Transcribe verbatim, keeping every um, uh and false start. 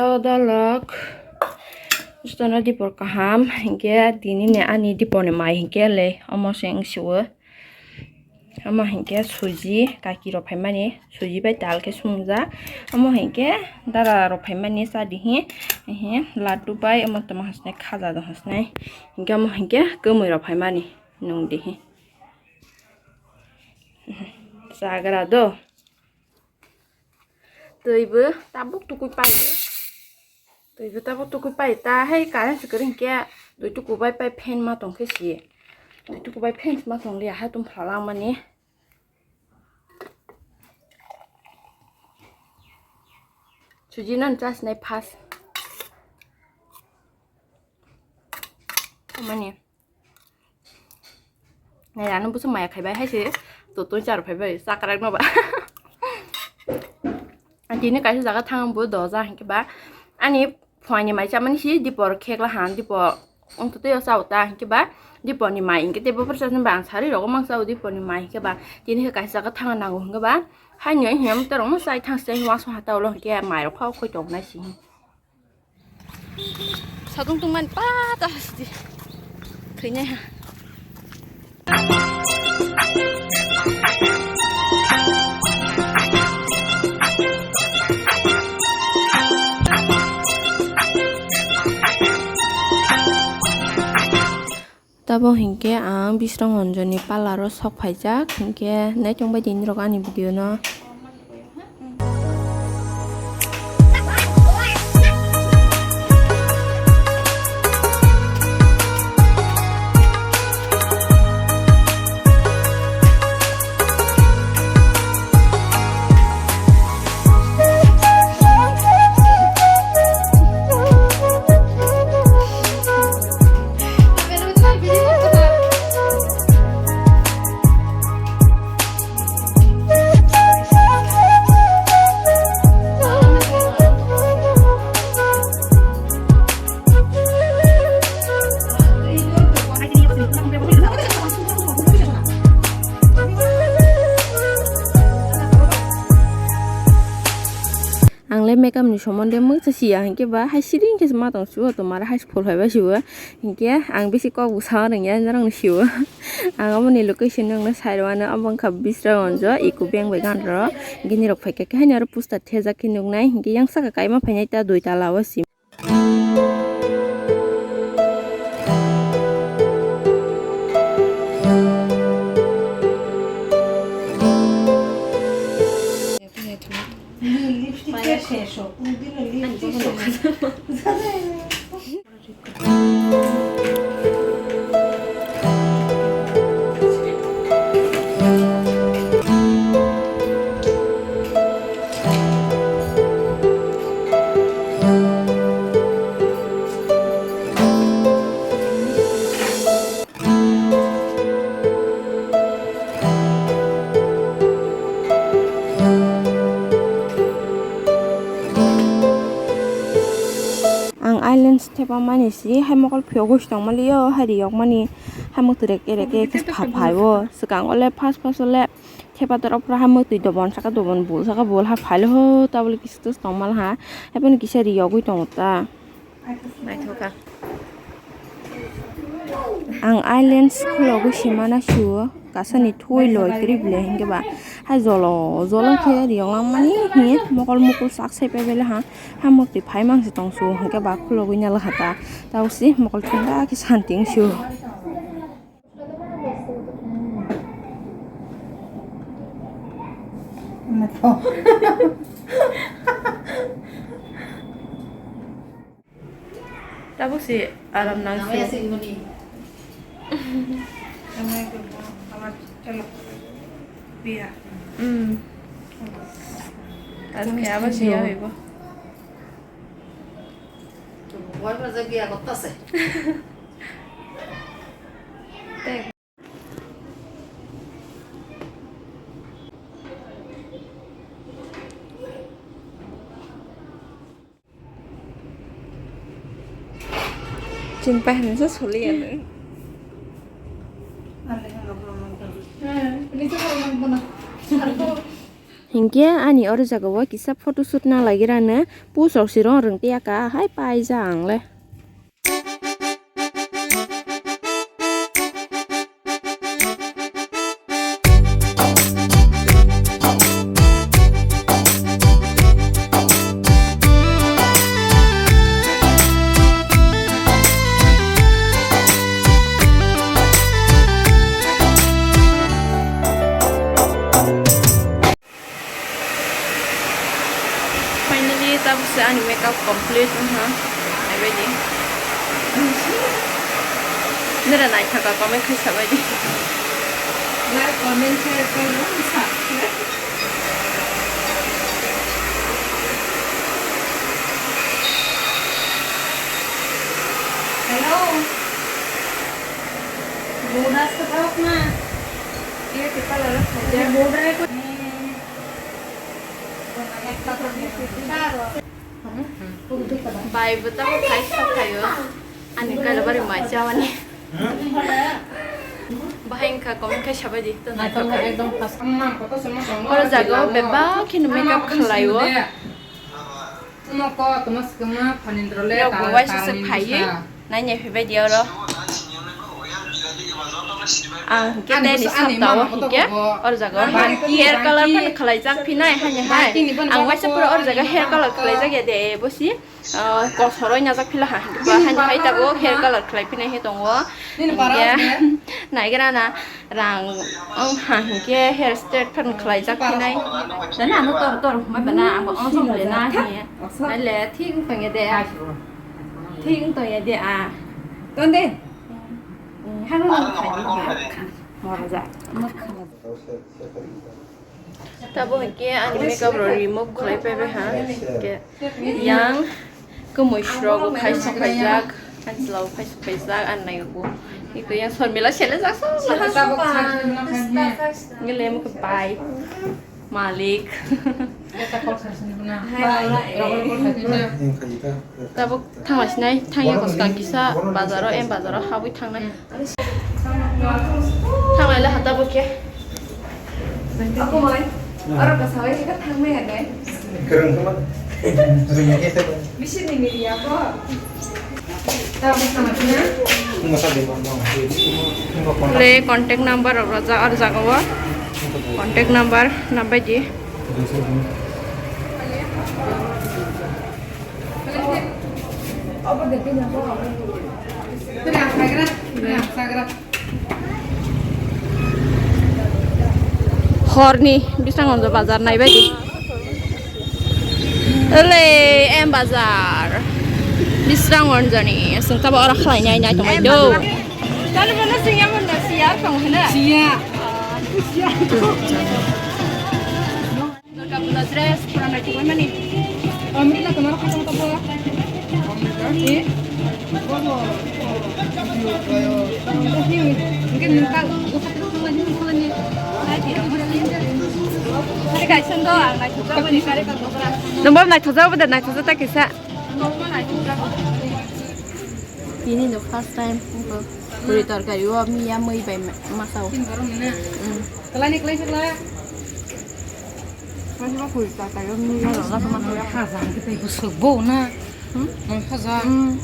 O dolok, jotono dipor kaham, hinkhe tini ni ani dipor ni mai hinkhe le omo se wng sio. Omo hinkhe suji kaki rok phaimani, suji bai dal khe sumjak. Omo hinkhe dara rok phaimani chadi hi, hi laddu bai omo tongma hasnai khaja do hasnai. Hinkhe omo hinkhe kwmwi rok phaimani nung di hi. Chagra do. Twi bo tabuk tukui pai. Twi bo tabuk tukui pai ta hai current se kwrwi hinkhe twi tuku bai pai fan ma tong khe si. Twi tuku bai fan ma tong liya hai tum phalangmani. Suji nan chas nai phas. Mani. Nai ano busu maya khaibai hai se to to char phaibai sakrak no ba. Tini kaisa jaga thang bo doja hinkhe ba ani phuaini mai chamani si dipor khekla han dipor wng to tei o chao ta hinkhe ba dipor ni mai hinkhe tei bo phar chajani ba ang sari rogo mang chao dipor ni mai hinkhe ba tini khe kaisa jaga thang nango hinkhe ba haino hinkhe tei rok no chai thang se wansong hata ulo hinkhe mai rok phao khoi tong nai si. Satung tungmani pata hasti. Thwinai ha. Tabo hinkhe ang Bisrang Anjani parlour o sok phaijak, hinkhe naithok bai di nini rok ani video no. Ang le makeup ni somonde mungsa siya, hinkhe ba hai siring khe ma tong sibo, tomar hai phul phai ba sibo, hinkhe ang bisi kok bwsa rwngya norok ni sibo. Ang omo ni location nokno sai rwmano, omo wngkha Bisraganjo Eco Bank bai gana rok, hinkhe nirok phaikha khe haino aro poster thepjak khe nuknai, hinkhe yang saka kaima phainai ta dui tala o sim. Lipstick শেষ হোক, কোনোদিনও lipstick শেষ হোক। Ang eyelens thepamani si hai mokol phiyogwi se tongmani o hai riyokmani hai mwtwi reke reke khe pha phai o swkang ole first first ole thepa torop pura hai mwtwi dobon saka dobon bul saka bul hai phai le ho tabole kisa kisa tongmani ha hai phano kisa riyogwi tongo ta. Naithoka. Ang eyelens khulogwi simana sio kasani thui loi kwrwi bwle hinkhe ba hai jolo jolo khe riyok langmani hi mokol mukul sak sai pebele ha ha mwtwi phai mang se tong sio hinkhe ba khulogwi nalkha ta tabuk se mokol thangda khe santi wng sio. Tabuk si aram nang si. Hmm. Aram khe abo si ya hoibo. Boy ba je biya gotta se. Chini pai hinwi se soli ya nung. Hinkhe ani oro jagao kisa photoshoot nalaigirano, push rok se rong rwng tiyaka hai paijak ang le. Finally, tabuk se ani makeup complete wngha. Naibaidi. Nera naithaka comment khai sabaidi. Like, comment, share, follow, subscribe. Hello. Bodas ka tawk na. Iya, kita lalu saja. Bodas ko. Bai bwtabo khai sakhaio. Ani kailabari mai chawani. Bahai wngkha comment khai sabaidi to naithok khai. Ekdom first. Oro jaga o bebak kheno makeup khlaio. Omo ko toma swkangma Phanindra le. Rok bo waisa se phaiwi. Naina phaibai di oro. Ang hinkhe ani tei ni bwsa sapta o hinkhe oro jaga o hair color phano khwlaijak phinai haini hai. Ang waisa pura oro jaga hair color khwlaijak ya de bosi, ah, kosor oi najak phila ha hinkhe ba haini hai tabuk hair color khwlai phinai he tongo. Hinkhe naigra na rang wng ha hinkhe hair straight phano khwlaijak phinai. Nana ano tor tor hwnba bana ang bo wng song le na hiya. Nai le thik wng tong ya de. Thik wng tong ya de a. Ton de. Hano no khai. Mora ja. Tabo hinkhe ani makeup rok remove khwlai paibai ha. Hinkhe yang kwmwi srok bo khai sok khaijak, ani chwla bo khai sok khaijak, ani naikok bo. Hinkhe yang Sormila selejak sok. Gele mo khe bai. Malik. Tabuk thanglasinai, thangya koskang kisa bazaro, em bazaro habwi thangnai. Thanglaila ha tabuk khe. Ako mai, aro kasawai khe thangmai ya nai. Kereng kama. Bisi ni miri ako. Le contact number rok rwjak, aro jaga o contact number nambai di. Horni Biswnath Ganj bazar naibai di. Ole, M Bazar. Biswnath Ganj ni, chwng tabo oro khlai nai nai tongmai do. Talo bono singya bono siya tong hina. Siya. Durga Puja dress pura nai tongmai mani. Amri na tomar khatam tabo. Eh? Nwng bo naithokjak bo de, naithokjak ta kisa. Tini no first time wngkha. Puri torkari o miya mui bai ma-, masa o. Kwlai ni kwlai se kwlai. Masa puri torkari o miya rok masa o. Haja hwnkhe tei bwswk bo na. Hmm? Mui haja. Hmm.